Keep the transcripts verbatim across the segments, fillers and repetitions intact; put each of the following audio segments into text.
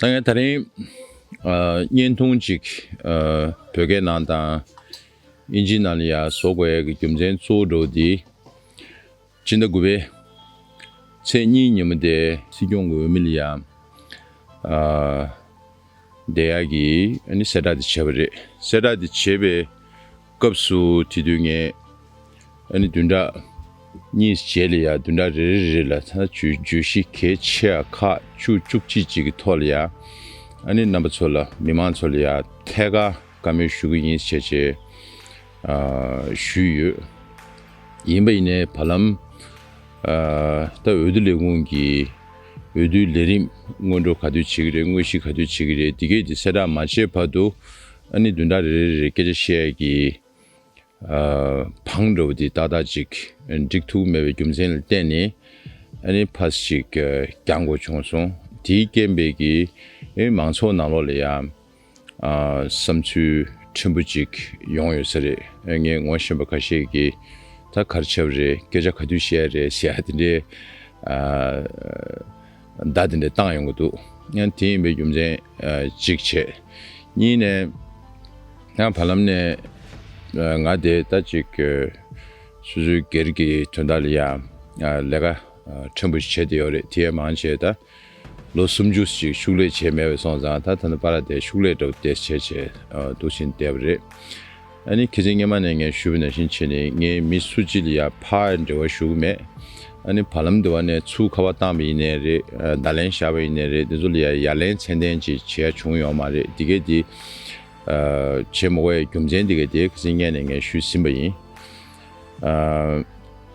ད་ངས་ད་རིང་ཨ་བརྙན་ཐུང་ཅིག་ཨ་བོད་སྐད་ནང་དང་དབྱིན་ཇི་ནང་ལ་ཡ་བཟོ་དགོས་ཡ་གི་རྒྱུ་མཚན་གཙོ་བོ་འདྲ་བོ་འདི། སྤྱི་ཟླ་དགུ་པའི་ཚེས་གཉིས་ཉིན་མོ་དེ་སྲིད་སྐྱོང་གི་འོས་མི་ལ་ཡ་ཨ་བསྡད་ཡ་གི་ཨ་ནི་གསལ་བསྒྲགས་དེ་བྱས་པ་རེད། གསལ་བསྒྲགས་དེ་བྱས་པའི་སྐབས་སུ་དེ་དུས་ངས་ཨ་ནི་བདུན་ཕྲག་གཉིས་རྗེས་ལ་ཡ་བདུན་ཕྲག་རེ་རེ་རེ་ལ་ད་བརྗོད་བརྗོད་གཞི་གལ་ཆེ་བ་ཁག་བཅུ་བཅུ་གཅིག་ཅིག་གི་ཐོག་ལ་ཡ་ཨ་ནི་རྣམ་པ་ཚོ་ལ་མི་མང་ཚོ་ལ་ཡ་ཐད་ཀར་བཀའ་མོལ་ཞུ་གི་ཡིན་ཞེས་བྱས་ཨ་ཞུས་ཡོད། ཡིན་པ་ཡིན་ནའི་བར་ལམ་ཨ་ད་འོས་བསྡུ་ལས་ཁུངས་ཀྱི་འོས་བསྡུའི་ལས་རིམ་སྔོན་འགྲོ་ག་དུས་བྱེད་ཀྱི་རེད། དངོས་གཞི་ག་དུས་བྱེད་ཀྱི་རེད། འདི་གས་འདི་གསལ་བསྒྲགས་མ་བྱས་བར་དུ་ཨ་ནི་བདུན་ཕྲག་རེ་རེ་རེ་སྐད་ཆ་བཤད་ཡ་གི་ཨ་བང་འདྲ་བོ་འདི་ཏག་ཏག་ཅིག་འགྲིག་ཐུབ་མེད་པའི་རྒྱུ་མཚན་ལ་བརྟེན་ནས་ཨ་ནི་ཕར་ཅིག་ཨ་འགྱངས་དགོས་བྱུང་སོང་། དེའི་རྐྱེན་པས་ཀྱི་ཨེ་མང་ཚོགས་ནང་ལོགས་ལ་ཡང་ཨ་བསམ་ཚུལ་ཕྲན་བུ་ཅིག་ཡོང་ཡོད་ས་རེད། ངས་ངོ་ཤེས་པ་ཁ་ཤས་ཀྱིས་ད་ག་རེ་བྱས་པ་རེད། སྐད་ཆ་ག་དུས་བཤད་ཡ་རེད་ཟེར་ཡ་དེ་འདྲའི་ཨ་བརྡ་དེ་འདྲ་བཏང་ཡོང་གི་འདུག། ཡང་དེ་ཡིན་པའི་རྒྱུ་མཚན་ཨ་གཅིག་བྱས། གཉིས་ནས་ཡང་བར་ལམ་ནས་ཨ་ང་དེ་ད་ཅིག་ཨ་སོ་སོའི་སྒེར་གྱི་དོན་དག་ལ་ཡང་ཨ་ལས་ཀ་ཨ་ཕྲན་བུ་ཞིག་བྱས་བསྡད་ཡོད་རེད། དེ་ཡང་མང་ཆེ་ད། ལོ་སུམ་ཅུ་ཞིག་ཤུགས་ལས་བྱས་མེད་པ་སོང་ཙང་ད་ད་ནི་པ་ར་དེ་ཤུགས་ལས་འགྲོ་བསྡད་བྱས་བྱས་འདུག་བཞིན་བསྡད་པ་རེད། ཨ་ནི་ཁ་སང་སྔོན་མ་ནས་ངས་ཞུས་པ་ནང་བཞིན་བྱས་ནས་ངས་མི་སུ་གཅིག་ལ་ཡ་ཕར་འབྲེལ་བ་ཞུ་གི་མེད། ཨ་ནི་བར་ལམ་དེ་བ་ནས་ཚུར་ཁ་པར་བཏང་པ་ཡིན་ནའི་རེད། བརྡ་ལན་བཞག་པ་ཡིན་ནའི་རེད། དེ་ཚོ་ལ་ཡ་ཡ་ལན་ཚད་ལྡན་ཅིག་བྱས་བྱུང་ཡོད་མ་རེད། དེ་གས་དེ་བྱེད་མ་དགོས་ཡ་རྒྱུ་མཚན་དེ་གས་དེ་ཁ་སང་སྔོན་ནས་ངས་ཞུས་ཟིན་པ་ཡིན། ཨ་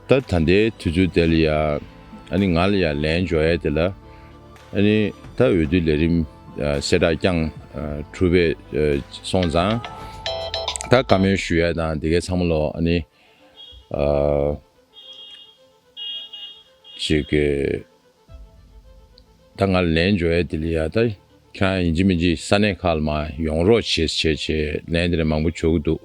ད་ད་ལྟའི་དུས་ཚོད་དེ་ལ་ཡ་ཨ་ནི་ང་ལ་ཡ་ལན་འབྱོར་ཡ་དེ་ལ་ཨ་ནི་ད་འོས་བསྡུ་ལས་རིམ་ཨ་གསལ་བསྒྲགས་བསྐྱངས་ཨ་གྲུབ་པའི་ཨ་སོང་ཙང་ད་བཀའ་མོལ་ཞུ་ཡ་དང་དེ་གའི་ཚང་མ་ལོ་ཨ་ནི་ཨ་ཅིག་གི་ད་ང་ལན་འབྱོར་ཡ་དེ་ལ་ཡ་ད་ཁྱེད་རང་ཡིན་གཅིག་མིན་གཅིག་ས་གནས་ཁག་ལ་མར་ཡོང་རོགས་བྱེད་བྱེད་བྱེད་ལན་དེ་འདྲ་མང་པོ་འབྱོར་གི་འདུག།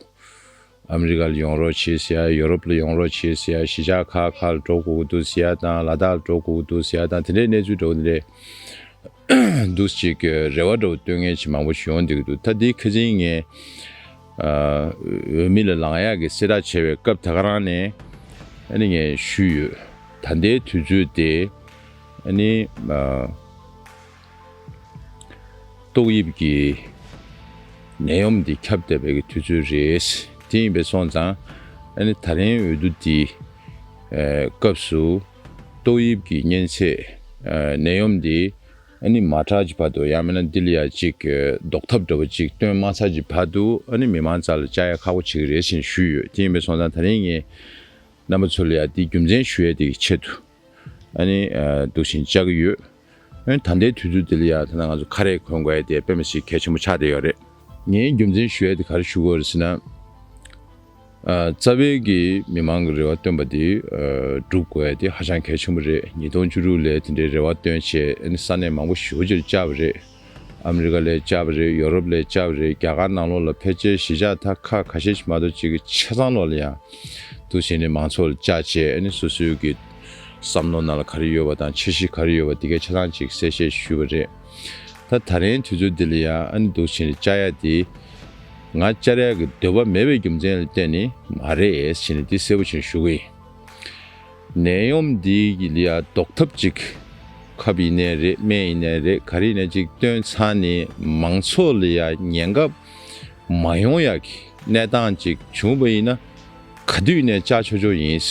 ཨ་མི་རི་ཀ་ལ་ཡོང་རོགས་བྱེད་ཟེར་ཡ། ཡོ་རོབ་ལ་ཡོང་རོགས་བྱེད་ཟེར་ཡ། གཞིས་ཆགས་ཁག་ཁག་ལ་འགྲོ་དགོས་ཀྱི་འདུག་ཟེར་ཡ་དང་། ལ་དྭགས་ལ་འགྲོ་དགོས་ཀྱི་འདུག་ཟེར་ཡ་དང་། དེ་འདྲའི་གནས་ཚུལ་འདྲ་བོ་དེ་འདྲ་འདུག་ཅིག་རེ་བ་འདྲ་བོ་བཏོན་མཁན་ཅིག་མང་པོ་ཞིག་ཡོང་བསྡད་ཀྱི་འདུག། ད་འདི་ཁ་སང་ངས་ཨ་འོས་མི་ལ་ལངས་ཡག་གི་གསལ་བསྒྲགས་བྱས་པའི་སྐབས་ད་ག་རང་ནས་ཨ་ནི་ངས་ཞུས་ཡོད། ད་ལྟའི་དུས་ཚོད་དེ་ཨ་ནི་ཨ་ཏོག་དབྱིབས་ཀྱི་ནད་ཡམས་འདི་ཁྱབ་བསྡད་པའི་གི་དུས་ཚོད་རེད། དེ་ཡིན་པའི་སོང་ཙང་ཨ་ནི་ད་རིང་འོས་བསྡུ་འདི་ཨ་སྐབས་སུ་ཏོག་དབྱིབས་ཀྱི་གཉན་ཚད་ཨ་ནད་ཡམས་འདི་ཨ་ནི་མ་དྲག་ཅིག་བར་དུ་ཡང་མིན་ན་འདི་ལ་ཡ་ཅིག་ཨ་ཟློག་ཐབས་འདྲ་བོ་ཅིག་སྟོན་མ་ཚར་ཅིག་བར་དུ་ཨ་ནི་མི་མང་རྩ་ལ་བཅར་ཡ་ཁག་པོ་བྱེད་ཀྱི་རེད་ཟེར་ཞུས་ཡོད། དེ་ཡིན་པའི་སོང་ཙང་ད་རིང་ངས་རྣམ་པ་ཚོ་ལ་ཡ་འདི་རྒྱུ་མཚན་ཞུ་ཡ་དེ་གི་ཆེད་དུ་ཨ་ནི་ཨ་འདུག་བཞིན་བཅར་གི་ཡོད། ཨ་ནི་ད་ལྟའི་དུས་ཚོད་འདི་ལ་ཡ་ད་ལྟ་ང་ཚོ་ཁ་རས་གོན་དགོས་ཡ་དེ་དཔེ་མི་སྲིད་གལ་ཆེན་པོ་ཆགས་བསྡད་ཡོད་རེད། ངས་རྒྱུ་མཚན་ཞུ་ཡ་དེ་ག་རེ་ཞུ་དགོས་རེད་ཟེར་ན། ཨ་རྩ་བའི་གི་མི་མང་གི་རེ་བ་བཏོན་པ་དེ་ཨ་སྒྲུབ་དགོས་ཡ་དེ་ཧ་ཅང་གལ་ཆེན་པོ་རེད། ཉིས་སྟོང་བཅུ་དྲུག་ལ་དེ་འདྲའི་རེ་བ་བཏོན་བྱས་ཨ་ནི་ས་གནས་མང་པོ་ཞེ་པོ་ཅིག་བཅར་བ་རེད། ཨ་མི་རི་ཀ་ལ་བཅར་བ་རེད། ཡོ་རོབ་ལ་བཅར་བ་རེད། རྒྱ་གར་ནང་ལོགས་ལ་ཕལ་ཆེར་གཞིས་ཆགས་ད་ཁག་ཁ་ཤས་ཤིག་མ་གཏོགས་ཅིག་གི་ཆ་ཚང་ལོགས་ལ་ཡང་འདུག་བྱས་ནས་མང་ཚོགས་ལ་བཅར་བྱས་ཨ་ནི་སོ་སོའི་གི་བསམ་བློ་ནང་ལ་ག་རེ་ཡོད་པ་དང་འཆར་གཞི་ག་རེ་ཡོད་པ་དེ་གའི་ཆ་ཚང་ཅིག་གསལ་བཤད་ཞུས་པ་རེད། ད་ད་རིང་དུས་ཚོད་འདི་ལ་ཡང་ཨ་ནི་འདུག་བྱས་ནས་བཅར་ཡ་དེ་ང་བཅར་ཡ་གི་འདོད་པ་མེད་པའི་རྒྱུ་མཚན་ལ་བརྟེན་ནས་མ་རེད་ཟེར་ནས་འདི་གསལ་པོ་བྱས་ནས་ཞུ་གི་ཡིན། ནད་ཡམས་འདི་གི་ལ་ཡ་ཟློག་ཐབས་ཅིག་ཁབ་ཡིན་ནའི་རེད། སྨན་ཡིན་ནའི་རེད། ག་རེ་ཡིན་ནའི་ཅིག་བཏོན་ཚར་ནས་མང་ཚོགས་ལ་ཡ་ཉེན་ཁ་མ་ཡོང་ཡ་གི་གནས་སྟངས་ཅིག་བྱུང་བ་ཡིན་ན་ག་དུས་ནས་བཅར་ཆོག་ཆོག་ཡིན།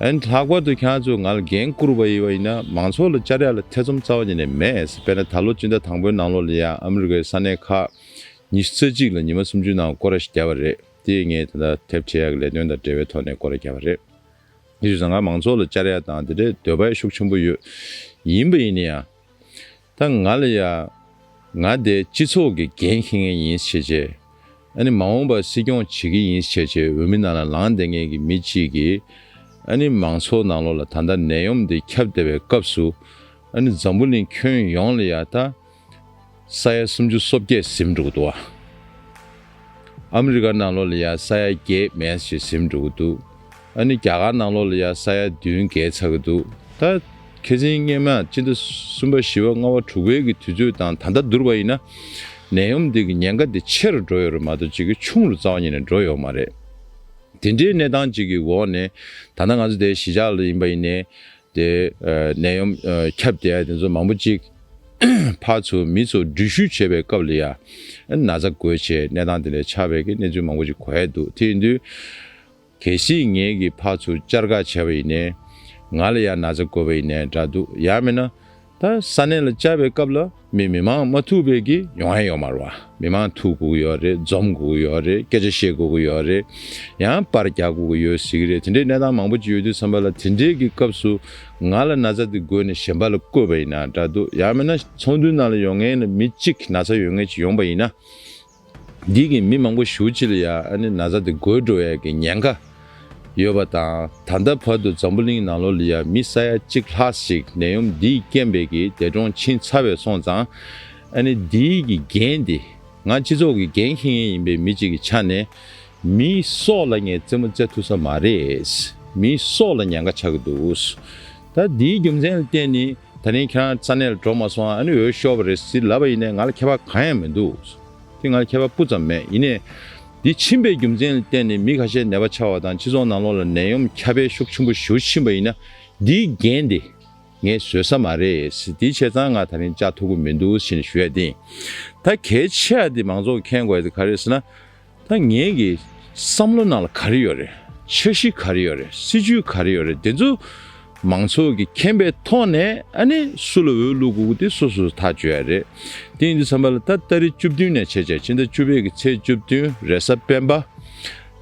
ཨ་ནི་ལྷག་པར་དུ་ཁྱེད་ཚོས་ང་ལ་འགན་བསྐུར་བ་ཡིན་པ་ཡིན་ན་མང་ཚོགས་ལ་བཅར་ཡ་ལ་ཐེ་ཚོམ་རྩ་བ་ཉིད་ནས་མེད། དཔེར་ན་ད་ལོ་སྤྱི་ཟླ་དང་པོའི་ནང་ལོགས་ལ་ཡ་ཨ་མི་རི་ཀའི་ས་གནས་ཁག་ཉི་ཤུ་རྩ་གཅིག་ལ་ཉི་མ་སུམ་ཅུའི་ནང་སྐོར་ར་ཞིག་བརྒྱབ་པ་རེད། དེ་ངས་ད་ལྟ་དེབ་ཁྲིད་ཡག་གི་ལས་དོན་དང་འབྲེལ་བའི་ཐོག་ནས་སྐོར་ར་བརྒྱབ་པ་རེད། དེ་བཞིན་ང་མང་ཚོགས་ལ་བཅར་ཡ་དང་དེ་འདྲའི་འདོད་པ་ཤུགས་ཆེན་པོ་ཡོད། ཡིན་པ་ཡིན་ན་ཡང་ད་ང་ལ་ཡ་ང་དེ་སྤྱི་ཚོགས་ཀྱི་འགན་འཁྱེར་མཁན་ཡིན་ཞེས་བྱས། ཨ་ནི་མ་འོངས་པར་སྲིད་སྐྱོང་བྱེད་ཀྱི་ཡིན་ཞེས་བྱས་འོས་མི་ནང་ལ་ལངས་བསྡད་མཁན་གྱི་མི་གཅིག་གིས་ཨ་ནི་མང་ཚོགས་ནང་ལོགས་ལ་ད་ལྟ་ནད་ཡམས་འདི་ཁྱབ་བསྡད་པའི་སྐབས་སུ་ཨ་ནི་འཛམ་བུ་གླིང་ཁྱོན་ཡོངས་ལ་ཡ་ད་ས་ཡ་སུམ་ཅུ་སོ་བརྒྱད་ཟིན་འགྲོ་གི་འདུག་བ། ཨ་མི་རི་ཀ་ནང་ལོགས་ལ་ཡ་ས་ཡ་བརྒྱད་མན་ཞིག་ཟིན་འགྲོ་གི་འདུག། ཨ་ནི་རྒྱ་གར་ནང་ལོགས་ལ་ཡ་ས་ཡ་བདུན་བརྒལ་ཚར་གི་འདུག། ད་ ཁ་སང་སྔོན་མ་སྤྱི་ཟླ་གསུམ་པ་བཞི་པ་ལྔ་པ་དྲུག་པའི་གི་དུས་ཚོད་དང་ད་ལྟ་བསྡུར་བ་ཡིན་ན། ནད་ཡམས་འདི་གི་ཉེན་ཁ་འདི་ཆེ་རུ་འགྲོ་ཡོད་རེད་མ་གཏོགས་ཅིག་གི་ཆུང་རུ་རྩ་བ་ཉིད་ནས་འགྲོ་ཡོད་མ་རེད། དེ་འདྲའི་གནས་སྟངས་ཅིག་གི་འོག་ནས་ད་ལྟ་ང་ཚོ་དེ་གཞིས་ཆགས་ལ་ཡིན་པ་ཡིན་ནའི་དེ་ནད་ཡམས་ཁྱབ་བསྡད་ཡ་དེ་ཚོ་མང་པོ་ཅིག་ཕར་ཚུར་མི་ཚོ་འགྲུལ་བཞུད་བྱེད་པའི་སྐབས་ལ་ཡ་ན་ཚ་འགོས་བྱས་གནས་སྟངས་དེ་འདྲ་ཆགས་པའི་གི་གནས་ཚུལ་མང་པོ་ཅིག་གོ་ཡ་འདུག་དེ་ཡིན་དུས། གལ་སྲིད་ངས་ཀྱིས་ཕར་ཚུར་བཅར་ག་བྱས་པ་ཡིན་ནའི། ང་ལ་ཡང་ན་ཚ་འགོས་པ་ཡིན་ནའི་འདྲ་འདུག་ཡང་མིན་ན། ད་ས་གནས་ལ་བཅར་བའི་སྐབས་ལ་མི་མི་མང་མ་ཐུག་པའི་གི་ཡོང་ཡ་ཡོད་མ་རེད་བ། མི་མང་ཐུག་དགོས་ཀྱི་ཡོད་རེད། འཛོམས་དགོས་ཀྱི་ཡོད་རེད། སྐད་ཆ་བཤད་དགོས་ཀྱི་ཡོད་རེད། ཡང་པར་རྒྱག་དགོས་ཀྱི་ཡོད་ཟེར་གི་རེད། དེ་འདྲའི་གནས་སྟངས་མང་པོ་ཅིག་ཡོད་དུས་ཙམ་པ་ལ་དེ་འདྲའི་གི་སྐབས་སུ་ང་ལ་ན་ཚ་དེ་འགོས་ནས་གཞན་པ་ལ་བཀོད་པ་ཡིན་ན་འདྲ་འདུག་ཡང་མིན་ན་ཚོགས་འདུའི་ནང་ལ་ཡོང་མཁན་ལ་མི་གཅིག་ན་ཚ་ཡོད་མཁན་ཅིག་ཡོང་པ་ཡིན་ན། འདི་གི་མི་མང་པོ་ཞེ་པོ་ཅིག་ལ་ཡ་ཨ་ནི་ན་ཚ་དེ་འགོས་འགྲོ་ཡ་གི་ཉེན་ཁ་ཡོད་པ་དང་། ད་ལྟ་བར་དུ་འཛམ་བུ་གླིང་ནང་ལོགས་ལ་ཡ་མི་ས་ཡ་གཅིག་ལྷག་ཞིག་ནད་ཡམས་འདིས་རྐྱེན་པས་ཀྱི་འདས་གྲོངས་ཕྱིན་ཚར་བས་སོང་ཙང་། ཨ་ནི་འདིའི་གི་འགན་དེ་ང་སྤྱི་ཚོགས་ཀྱི་འགན་འཁྱེར་མཁན་ཡིན་པའི་མི་གཅིག་གི་ཆ་ནས་མིའི་སྲོག་ལ་ངས་རྩེད་མོ་རྩེ་ཐུབ་ས་མ་རེད། མིའི་སྲོག་ལ་ཉེན་ཁ་ཆགས་ཀྱི་འདུག་ད་འདིའི་རྒྱུ་མཚན་ལ་བརྟེན་ནས། ད་ནི་ཁྱེད་རང་ས་གནས་ལ་འགྲོ་མ་སོང་། ཨ་ནི་འོས་ཤོར་བ་རེད་ཟེར་ལབ་པ་ཡིན་ནའི་ང་ལ་ཁྱད་པར་གང་ཡང་མི་འདུག་དེ་ང་ལ་ཁྱད་པར་སྤུ་ཙམ་མེད། ཡིན་ནའི་འདི་ཕྱིན་པའི་རྒྱུ་མཚན་ལ་བརྟེན་ནས་མི་ཁ་ཤས་ནད་པ་ཆགས་པ་དང་། སྤྱི་ཚོགས་ནང་ལོགས་ལ་ནད་ཡམས་ཁྱབ་སྤེལ་ཤུགས་ཆེན་པོ་ཞེ་པོ་ཕྱིན་པ་ཡིན་ན། འདིའི་འགན་དེ་ངས་བཟོད་ས་མ་རེད་ཟེར། དེའི་བྱས་ཙང་ང་ད་རིང་བཅར་ཐུབ་ཀྱི་མི་འདུག་ཟེར་ནས་ཞུ་ཡ་དེ་ཡིན། ད་གལ་ཆེ་བ་དེ་མང་ཚོགས་མཁྱེན་དགོས་ཡ་དེ་ག་རེ་རེད་ཟེར་ན། ད་ངེད་ཀྱི་བསམ་བློ་ནང་ལ་ག་རེ་ཡོད་རེད། འཆར་གཞི་ག་རེ་ཡོད་རེད། སྲིད་ཇུས་ག་རེ་ཡོད་རེད། དེ་ཚོ་མང་ཚོགས་ཀྱིས་མཁྱེན་པའི་ཐོག་ནས། ཨ་ནི་སུ་ལ་འོས་བླུག་དགོས་ཀྱི་དེ་སོ་སོས་ཐག་གཅོད་ཡ་རེད། དེ་ཡིན་དུས་ཙམ་པ་ལ་ད་ཏ་རིག་བཅུ་བདུན་ནས་བྱས་བྱས་ཕྱི་ཟླ་བཅུ་པའི་གི་ཚེས་བཅུ་བདུན་རེས་གཟའ་སྤེན་པ།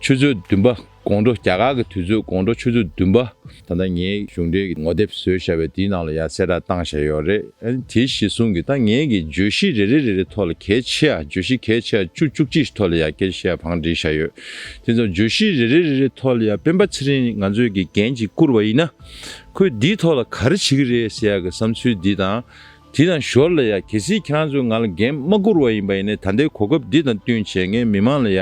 ཆུ་ཚོད་བདུན་པ། དགོང་དྲོ། རྒྱ་གར་གྱི་དུས་ཚོད་དགོང་དྲོ་ཆུ་ཚོད་བདུན་པ། ད་ལྟ་ངའི་གཞུང་འབྲེལ་གྱི་ངོ་དེབ་བཟོས་བཞག་པའི་དེའི་ནང་ལ་ཡ་གསལ་བསྒྲགས་བཏང་བཞག་ཡོད་རེད། ཨ་ནི་དེ་གཞིར་བཟུང་གིས་ད་ངའི་གི་བརྗོད་གཞི་རེ་རེ་རེ་རེ་ཐོག་ལ་གལ་ཆེ་ཡ། བརྗོད་གཞི་གལ་ཆེ་ཡ་བཅུ་བཅུ་གཅིག་ཐོག་ལ་ཡ་སྐད་ཆ་བཤད་ཡ་བང་བསྒྲིགས་བཞག་ཡོད། དེ་ཚོ་བརྗོད་གཞི་རེ་རེ་རེ་རེ་ཐོག་ལ་ཡ་སྤེན་པ་ཚེ་རིང་ང་ཚོས་ཀྱི་འགན་ཅིག་བསྐུར་བ་ཡིན་ན། ཁོས་འདིའི་ཐོག་ལ་ག་རེ་བྱེད་ཀྱི་རེད་ཟེར་ཡ་གི་བསམ་ཚུལ་འདི་དང་། དེ་དང་ཞོར་ལ་ཡ་གལ་སྲིད་ཁྱེད་རང་ཚོས་ང་ལ་འགན་མ་བསྐུར་བ་ཡིན་པ་ཡིན་ནའི། ད་ལྟའི་གོ་སྐབས་འདི་དང་བསྟུན་བྱས་ངས་མི་མང་ལ་ཡ་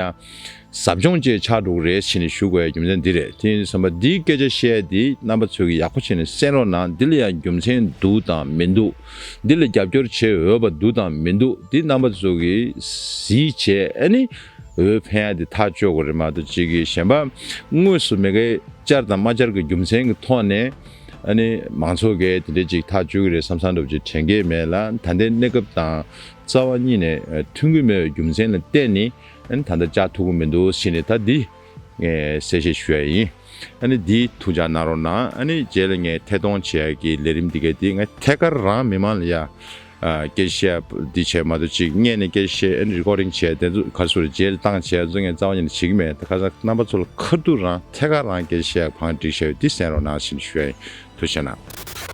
ཟབ་སྦྱོང་བཅས་ཆགས་འགྲོ་གི་རེད་ཟེར་ནས་ཞུ་དགོས་ཡ་རྒྱུ་མཚན་འདི་རེད། དེ་ཡིན་དུས་ཙམ་པ་འདིའི་སྐད་ཆ་བཤད་ཡ་འདི་རྣམ་པ་ཚོས་ཀྱིས་ཡག་པོ་བྱས་ནས་གསན་རོགས་གནང་། འདི་ལ་ཡ་རྒྱུ་མཚན་འདུག་དང་མི་འདུག་འདི་ལ་རྒྱབ་སྐྱོར་བྱེད་འོས་པ་འདུག་དང་མི་འདུག་འདི་རྣམ་པ་ཚོས་ཀྱིས་གཟིགས་བྱས། ཨ་ནི་འོས་འཕེན་ཡ་འདི་ཐག་གཅོད་དགོས་རེད་མ་གཏོགས་ཅིག་གིས་གཞན་པ་དངོས་སུ་མི་འགའ་བཅར་དང་མ་བཅར་གྱི་རྒྱུ་མཚན་གྱི་ཐོག་ནས། ཨ་ནི་མང་ཚོགས་ཀྱིས་དེ་འདྲ་ཅིག་ཐག་གཅོད་ཀྱི་རེད་བསམ་བསམ་འདྲ་པོ་ཅིག་དྲན་གྱི་མེད་ལ། ད་ལྟའི་གནས་སྐབས་དང་རྩ་བ་ཉིད་ནས་མཐུན་གྱི་མེད་པའི་རྒྱུ་མཚན་ལ་བརྟེན་ནས། ཨ་ནི་ད་ལྟ་བཅར་ཐུབ་ཀྱི་མི་འདུག་ཟེར་ནས་ད་འདི་ངས་གསལ་བཤད་ཞུ་ཡ་ཡིན། ཨ་ནི་འདི་ཐུགས་འཇགས་གནང་རོགས་གནང་། ཨ་ནི་རྗེས་ལ་ངས་ཐད་གཏོང་བྱེད་ཡ་གི་ལས་རིམ་འདི་གའི་འདི་ངས་ཐད་ཀར་རང་མི་མང་ལ་ཡ། ཨ། སྐད་ཆ་བཤད་འདི་བྱས་མ་གཏོགས་ཅིག་སྔོན་ནས་སྐད་ཆ་བཤད། ཨ་ནི་རི་ཀོར་ཌིང་བྱས་དེ་ཚོ་ག་རེ་ཟེར། རྗེས་ལ་བཏང་བྱས་ཚོ་ངས་རྩ་བ་ཉིད་ནས་བྱེད་ཀྱི་མེད། ད་ཁ་སང་རྣམ་པ་ཚོ་ལ་ཁ་ཐུག་རང་ཐད་ཀར་རང་སྐད་ཆ་བཤད་བང་བསྒྲིགས་བྱས་ཡོད། འདི་གསན་རོགས་གནང་ཞེས་ཞུ་ཡ་ཡིན། ཐུགས་རྗེ་གནང་།